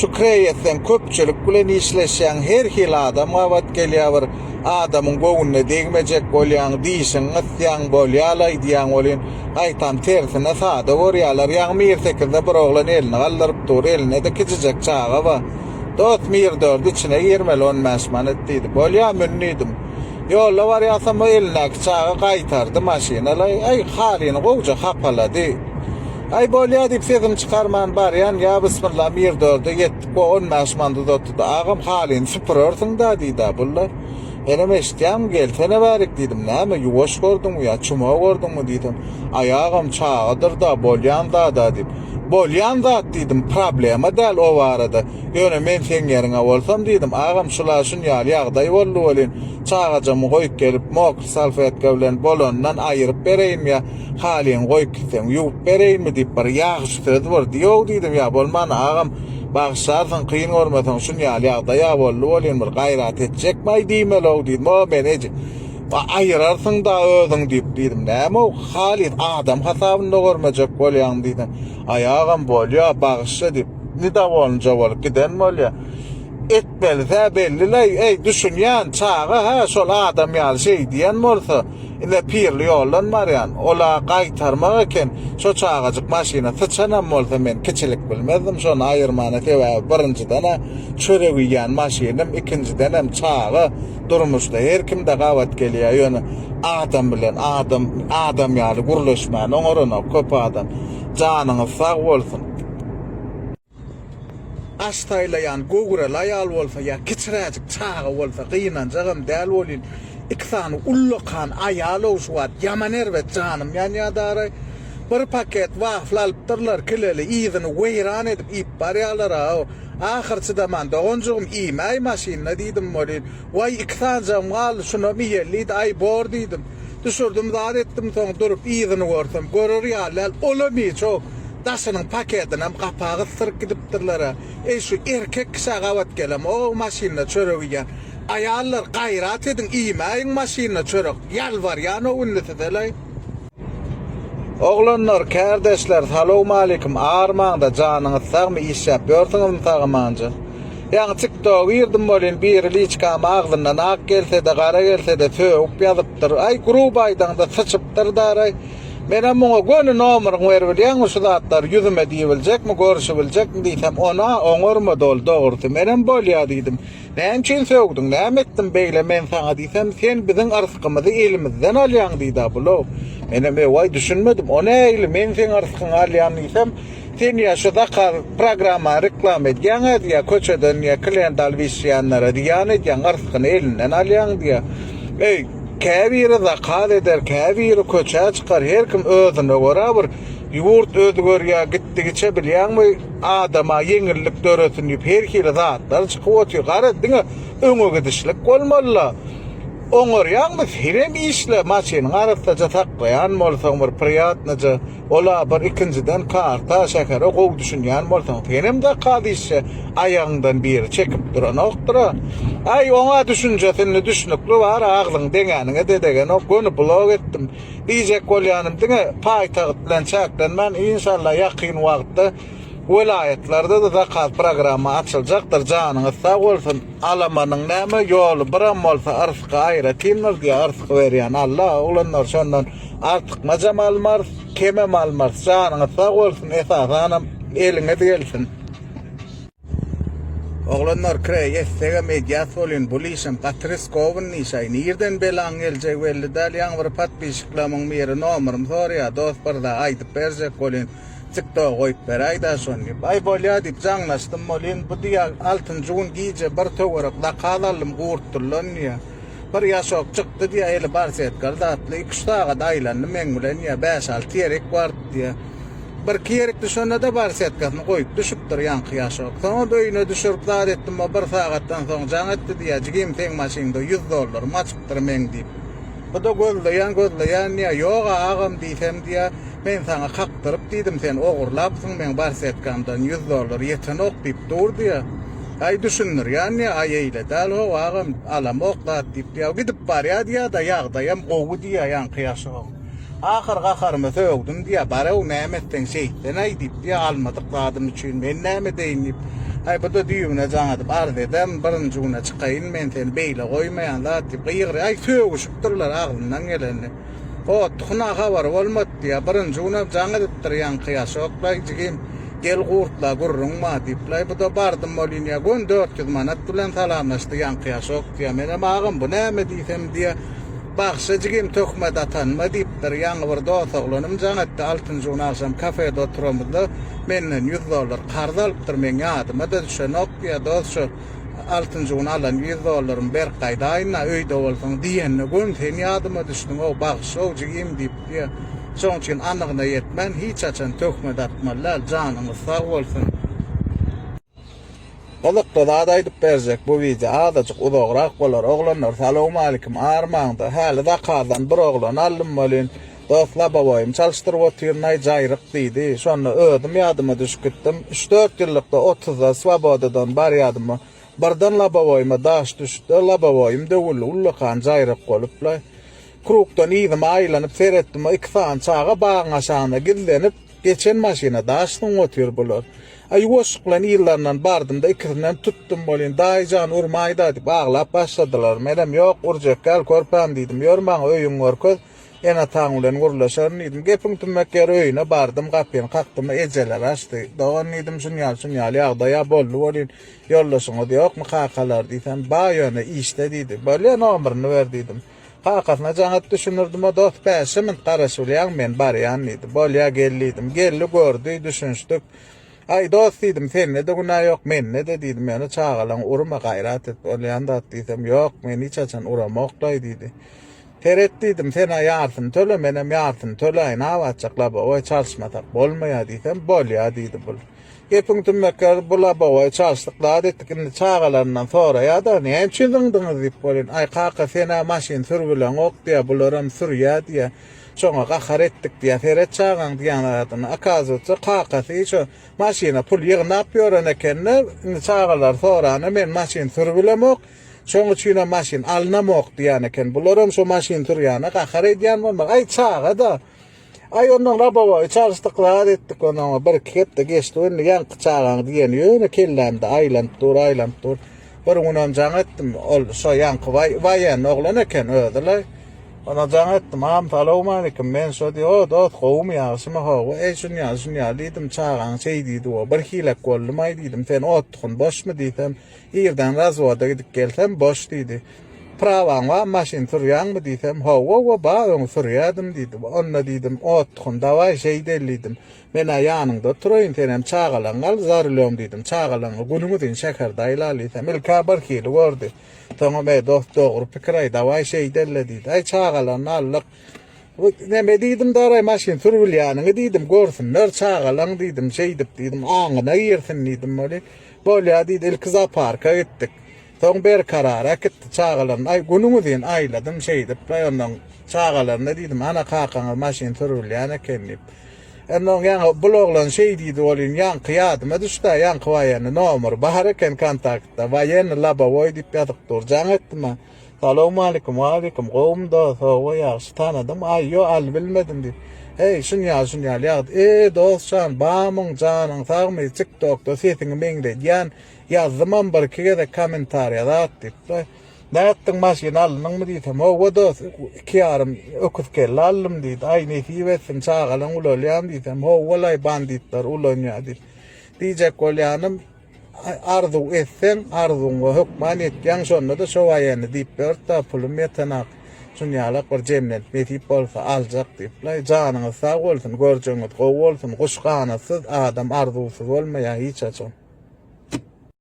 Şu kreý etseň köpçülik bilen işleşýäň, her hili adam gabat gelýär bir adamyň göwnüne degmejek bolýaň, dişiňi gysýaň, bolýalaý diýýäň welin, gaýtam tersine sada görýärler. Ýaňy Mir sekizde bir oglan elini galdyryp dur, elinde-de kiçijek çaga bar. Dost, Mir dördi içine girmeli, 15 manat diýdi. Bolýa, mün diýdim. Ýolda barýasam o elindäki çaga gaýtardy maşynalaý, aý, halyny gowja hapalady. Aý, bolýa diýip sesimi çykarman barýan, ýa bismilla Mir dörde ýetdik we 15 manat uzatdy-da, agam halyny süpürersiň-dä diýdi-ä bulla. Menem eşitýäňmi, gelsene bärik diýdim, näme, ýuwaş gördüňmi ýa çuma gördüňmi diýsem, aý agam çagadyr-da, bolýan zad-a diýip. Bolýan zat diýdim, problema däl o barada. Ýöne men seň ýeriňe bolsam diýdim, agam şula şun ýaly ýagdaý boldy welin, çagajygymy goýup gelip, mokry salfetka bilen bolanyndan aýyryp bereýinmi ýa halyňy goýup gitseň ýuwup bereýinmi diýip bir ýagşy söz bir diýow diýdim, ýa bolmanda agam bagyşlarsyň kyn görmeseň şun ýaly ýagdaý-a boldy welin bir gaýrat etjekmi-aý diýmeli-ow diýdim, o men eje aýyrarsyň-da özüň diýip diýdim, näme-ow halys adam hasabynda görmejek bolýaň diýsem, aý agam bolýa bagyşla diýip. Nedowolnyja bolup giden bolýa. Etmelisi-hä belli-leý. Eý, düşünýän, çaga hä, şol adam ýaly şeý diýen bolsa, ine pirli ýoldan barýan. Ol-a gaýtarmak eken. Şo çagajyk maşyna syçanam bolsa men kiçilik bilmezdim şony aýyrmana, sebäbi birinjiden-ä çörek iýýän maşynym, ikinjidenem çaga durmuşda her kimde gabat gelýär, ýöne adam bilen adam adam ýaly gürleşmäni oňaranok köp adam. Janyňyz sag bolsun. Aş saýlaýan göwreli aýal bolsa ýa kiçiräjik çaga bolsa gynanjagam däl welin iki sany ullakan aýal-ow şu wagt ýaman erbet janym ýanýa daraý. Bir paket wafl alypdyrlar kileli yzyny weýran edip iýip barýalar-a-ow. Ahyr çydaman doganjygym iýmäý maşynda diýdim welin waý iki sanjagym galdy şunam iýeli diýdi aý bor diýdim. Düşürdim zat etdim soň durup yzyny görsem görer ýaly däl olam hiç-ow. Daşynyň pakedinem gapa gysdyryp gidipdirler-ä. Eý, şu erkek kişä gabat gelem-ow maşynda çörek iýýän. Aýallar, gaýrat ediň, iýmäýiň maşynda çörek. Ýalbarýan-ow indi size-leý. Oglanlar, kärdeşler, salowmalikim, armaňda, janyňyz sagmy, işläp ýörsüňizmi sag-amanja? Ýaňy tiktoga girdim welin, biri liçkama agzyndan ak gelse-de, gara gelse-de sögüp ýazypdyr. Aý, gruby aýdaňda syçypdyr daraý. Menem muňa göni nomeryňy beribilýäňmi şu zatlary ýüzüme diýibiljekmi, görüşibiljekmi diýsem, ona oňarmady ol dogrusy. Menem bolýa diýdim. Näme üçin sögdüň, näme etdim beýle men saňa diýsem, sen biziň yrsgymyzy elimizden alýaň diýdi bulow. Menem ewaý düşünmedim, o nähili men seň yrsgyňy alýan diýsem, Sen ýa şu zakaz programmany reklama edýäň-ä diýýär, köçeden diýýär, klient alyp işleýänlere zyýan edýäň, yrsgyny elinden alýaň diýýär. Eý, käbiri zakaz eder, käbiri köçä çykar, her kim özüne görä bir ýurt özgerýär, gitdigiçe bilýäňmi, adama ýeňillik döresin diýip her hili zatlar çykyp otyr. Garaz, diňe öňe gidişlik bolmaly-la. Oňarýaňmy, senem işle, maşynyňy arassaja saklaýan bolsaň bir priýatnyja. Ola bir ikinjiden karta şähere gowy düşünýän bolsaň senem zakaz işe aýagyňdan biri çekip duranokdyra. Aý oňa düşünjesi indi düşnükli bar agzyň deňäniňe de degenok göni blok etdim. Diýjek bolýanym diňe paýtagt bilen çäklenmän inşallah ýakyn wagtda welaýatlarda-da zakaz programma açyljakdyr janyňyz sag bolsun alamanyň näme ýoly biram bolsa yrsgy aýratyndyr diýýär yrsgy berýän Alla oglanlar şondan Artykmajam almarys, kemem almarys. Janyňyz sag bolsun, esasanam eliňiz gelsin. Oglanlar kireý etsegem edýäs welin bul işem gaty riskownyý işaý nirden belaň geljegi belli däl ýaňy bir podpisçiklamyň biri nomerymy soraýa dos bir zat aýdyp berjek welin tiktoga goýup beräýdä şony diýip aý bolýa diýip jaňlaşdym welin bu diýä altynjy gün gije bir töwerek zakaz aldym gurtduldan diýä Bir ýaşok çykdy diýýär, eli barsetkaly zatly, iki-üç sagat aýlandy meň bilen diýýär, bäş-alty ýerik bardy diýýär. Birki ýerik düşende-de barsetkasyny goýup düşüpdir ýaňky ýaşok. Soňam öýüne düşürip zat etdim, o bir sagatdan soň jaň etdi diýýär, jigim seň maşyňda ýüz dollarym gaçypdyr meň diýip. Bu-da gözleýän, gözleýän diýýär, ýog-a agam diýsem diýýär, men saňa kakdyryp diýdim, sen ogurlapsyň meň barsetkamdan ýüz dollar ýetenok diýip dur diýýär. Aý düşündirýän diýýär, aý eýle däl how agam, alamok zat diýip diýýär. Gidip barýar diýýär-de, ýagdaýam gowy diýýär ýaňky ýaşagyň. Ahyr gaharyma sögdüm diýýär, Bar-ow, näme etseň şeýtsen-aý diýip, diýýär, almadyk zadym üçin men näme edeýin diýip. Aý, bu-da düýbüne jaň edip arz ederin, birinji güne çykaýyn men seni beýle goýmaýan zat diýip gygyrýar. Aý, sögüşipdirler agzyndan gelenini. Otduhyna habary bolmady diýýär. Birinji günem jaň edipdir ýaňky ýaşok-laý, jigim, gel gurtla gürrüň bar diýip-laý. Bu-da bardym welin diýýär, göni 400 manat bilen salamlaşdy ýaňky ýaşok diýýär. Menem agam, bu näme diýsem diýýär, Bagşy jigim töhmet atanma diýipdir. Ýaňy bir dos oglanym jaň etdi, altynjy gün agşam kafede oturamyzda menden ýüz dollar karz alypdyr, meň ýadyma-da düşenok diýýär, dos şo altynjy gün alan ýüz dollarymy berip gaýdaýyn-da, öýde bolsaň diýende göni sen ýadyma düşdüň-ow, bagşy-ow jigim diýip diýýär. Şoň üçin anygyna ýetmän hiç haçan töhmet atmaly däl, janyňyz sag bolsun. Gyzykly zat aýdyp berjek bu wideo azajyk uzagrak bolar oglanlar salowmalikim armaňda häli zakazdan bir oglan aldym welin dos labowoýymy çalyşdyryp otyrynay jaýryk diýdi şonda özüm ýadyma düşüp gitdim üç dört ýyllykda otuzda swobodadan barýadym birden labowoýyma daş düşdi labowoýym döwüldi ullakan jaýryk bolupla krugdan yzyma aýlanyp seretdim iki sany çaga bagyň aşagynda gizlenip Geçen maşyna daş zyňyp otyr bular. A ýuwaşlyk bilen yzlaryndan bardym-da ikisinden tutdum welin, Daýy jan urmaý-da diýip aglap başladylar. Menem Ýok, urjak däl körpäm diýdim. Ýör maňa öýüňi görkez, ene-ataň bilen gürleşerin diýdim. Gepiň tümmek ýeri öýüne bardym, gapyny kakdym, ejeleri açdy. Dogan diýdim, şunýaly şunýaly ýagdaý-a boldy welin, ýoldaşyňyz ýokmy kakalar diýsem, Ba ýöne işde diýdi. Bolýa nomerini ber diýdim. Kakasyna jaň edip düşündirdim-o, dost, bäşje minut garaşylýaň, men barýan diýdi. Bolýa, gel diýdim. Geldi, gördi, düşünişdik. Aý, dost diýdim, sende-de günä ýok, mende-de diýdim, ýöne çagalaňy urma, gaýrat et, bolýan zat diýsem, ýok, men hiç haçan uramok-laý diýdi. Seret diýdim, sen-ä ýarsyny töle, menem ýarsyny töläýin, abatjak labowoý çalyşmasak bolmaýar diýsem, bolýa diýdi bul. Gepiň tümmekleri bu labowoý çalyşdyk zat etdik indi çagalaryndan soraýada näme üçin zyňdyňyz diýip welin aý kaka senä maşyn sürübileňok diýä bularam sürýä diýä şoňa gahar etdik diýä seret çagaň diýen zadyna okazywatsa kakasy şo maşyna pul ýygnap ýören ekende indi çagalar soranda men maşyn sürübilemok şoň üçinem maşyn alynamok diýen eken bularam şo maşyn sürýäne gahar edýän bolmaly aý çagada Aý ondan labowoýy çalyşdyk zat etdik ondan bir iki hepde geçdi indi ýaňky çagaň diýeni ýöne kellämde aýlanyp dur aýlanyp dur. Bir günem jaň etdim ol şo ýaňky waýenny oglan eken özüle. Ona jaň etdim agam salowmalikim men şo diý o dost gowumy ýagşymy hawa eý şun ýaly şun ýaly diýdim çagaň şeý diýdi o bir hilek boldumaý diýdim sen otdukyn boşmy diýsem irden razwoda gidip gelsem boş diýdi. Prawaň barmy, maşyn sürýäňmi diýsem, hawa, bar, öň sürýärdim diýdi. Onda diýdim, otdukyn dawaý şeýdeli diýdim. Men-ä ýanyňda oturaýyn, senem çagalaňy al, za rulýom diýdim. Çagalaňy günüň uzyn şäherde aýlaly diýsem, ilk-ä birhili gördi. Soňam, eý, dost, dogry pikir-aý, dawaý şeýdeli-le diýdi. Aý, çagalaryny aldyk. Neme diýdim, daraý, maşyn sürübilýäniňi diýdim, görsünler çagalaň diýdim, şeýdip diýdim, aňyna girsin diýdim. Bolýa diýdi, ilki zooparka gitdik. Soň Berkarara äkitdi çagalaryny. Aý, günüň uzyn aýladym şeýdip-laý onnoň çagalaryna diýdim, ana kakaňyz maşyn sürübilýän eken diýip. Onnoň ýaňy bul oglan şeý diýdi welin, ýaňky ýadyma düşdi-ä, ýaňky waýenny nomery bar eken kontaktda, waýenny labowoý diýip ýazyp dur. Jaň etdim-ä. Salowmalikim, walikim, gowumy dos, hawa ýagşy, tanadyňmy? Aý, ýo, alybilmedim diýip. Heý, şunýaly, şunýaly ýagdy. E, dos jan, bamyň, janyň sagmy, tiktokda sesiňi meňzedýän. Ýazdymam bir iki gezek kommentariýa zat diýip. Nätdiň maşyn aldyňmy diýsem, howwa dos, iki ýarym öküz kelle aldym diýdi. Aý nesip etsin, çagalaň ulalýam diýsem, howwalaý banditler ulanýar diýip. Diýjek bolýanym, arzuw etseň, arzuwyňa hökman ýetýäň, şonda-da şo waýenni diýip ýörtdä, pulum ýetenak. Şunýalak bir jemlenip nesip bolsa aljak diýip. Laý janyňyz sag bolsun, görjegiňiz gowy bolsun, guş ganatsyz, adam arzuwsyz bolmaýar hiç haçan.